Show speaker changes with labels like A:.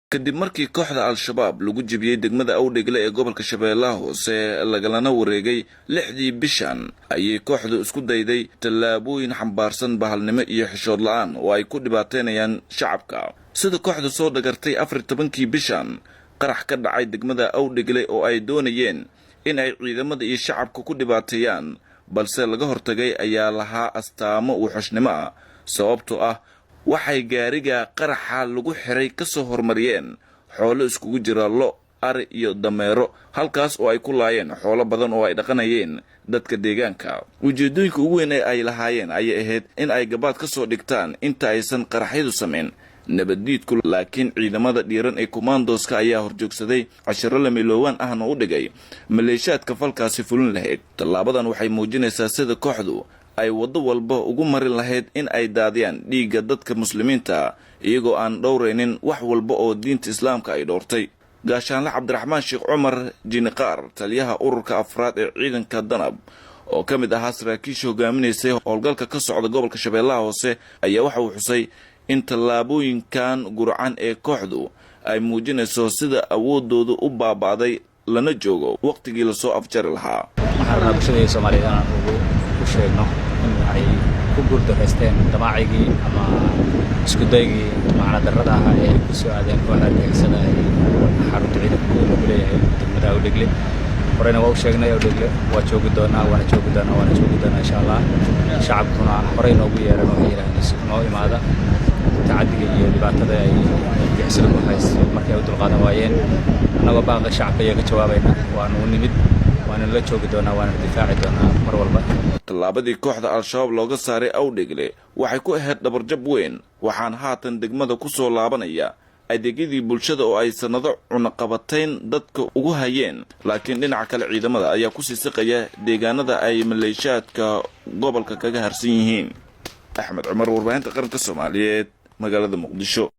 A: Kadib markii kooxda Al-Shabaab lagu jebiyey degmada Awdhegle ee gobolka Shabeellaha Hoose, lagalana wareegay 6dii bishan, ayay kooxdu isku dayday tallaabooyin xambaarsan bahalnimo iyo xishood la-aan oo ay ku dhibaateynayaan shacabka. Sida kooxdu soo dhagartay 14kii bishan, qarax ka dhacay degmada Awdhegle oo ay doonayeen in ay ciidamada iyo shacabka ku dhibaateeyaan, balse laga hortagay, ayaa lahaa astaamo wuxushnimo ah, sababtoo ah waxay gaariga qaraxa lagu xiray ka soo hormariyeen xoolo iskugu jira lo, ari iyo dameero, halkaas oo ay ku laayeen xoolo badan oo ay dhaqanayeen dadka deegaanka. Ujeeddooyinka ugu weyn ee ay lahaayeen ayay ahayd in ay gabaad ka soo dhigtaan inta aysan qaraxyadu samayn nabaddiidku, laakiin ciidamada dhiiran ee kumaandooska ayaa horjoogsaday, cashiro lamiloowaan ahna u dhigay maleeshaadka falkaasi fulin lahayd. Tallaabadan waxay muujinaysaa sida kooxdu ay waddo walba ugu marin lahayd in ay daadiyaan dhiigga dadka muslimiinta, iyagoo aan dhowraynin wax walba oo diinta Islaamka ay dhowrtay. Gaashaanle Cabdiraxmaan Sheekh Cumar Jiniqaar, taliyaha ururka afraad ee ciidanka Danab oo ka mid ahaa saraakiisha hogaaminaysay howlgalka ka socda gobolka Shabeellaha Hoose, ayaa waxa uu xusay in tallaabooyinkan gurcan ee kooxdu ay muujinayso sida awooddoodu u baaba'day, lana joogo wakhtigii lasoo afjari lahaa.
B: Waxaan rabnaa bulshadii Soomaaliyeed inaan ugu u sheegno in ay ku guuldareysteen damaacigii ama iskudaygii macna darrada ahaa ee ay ku soo aadeen kooxda argagixisada ay xarunta ciidanka lagu leeyahay degmada Awdhegle. Horeyna waa u sheegnay, Awdhegle waa joogi doonaa, waana joogi doonaa, waana joogi doonaa, insha Allah. Shacabkuna horey noogu yeeran, waxay yidhahdeen noo imaada. Tacadiga iyo dhibaatada ay argagixisada ku haysto markay u dulqaadan waayeen, annagoo baaqa shacabka ayaa ka jawaabayna, waanu u nimid, waana la joogi doonaa, waana difaaci doonaa mar walba.
A: Tallaabadii kooxda Al-Shabaab looga saaray Awdhegle waxay ku ahayd dhabarjab weyn, waxaana haatan degmada ku soo laabanaya adeegyadii bulshada oo ay sannado cunaqabatayn dadka ugu hayeen. Laakiin dhinaca kale, ciidamada ayaa kusii siqaya deegaanada ay maleeshaadka gobolka kaga harsan yihiin. Axmed Cumar, warbaahinta qaranka Soomaaliyeed, magaalada Muqdisho.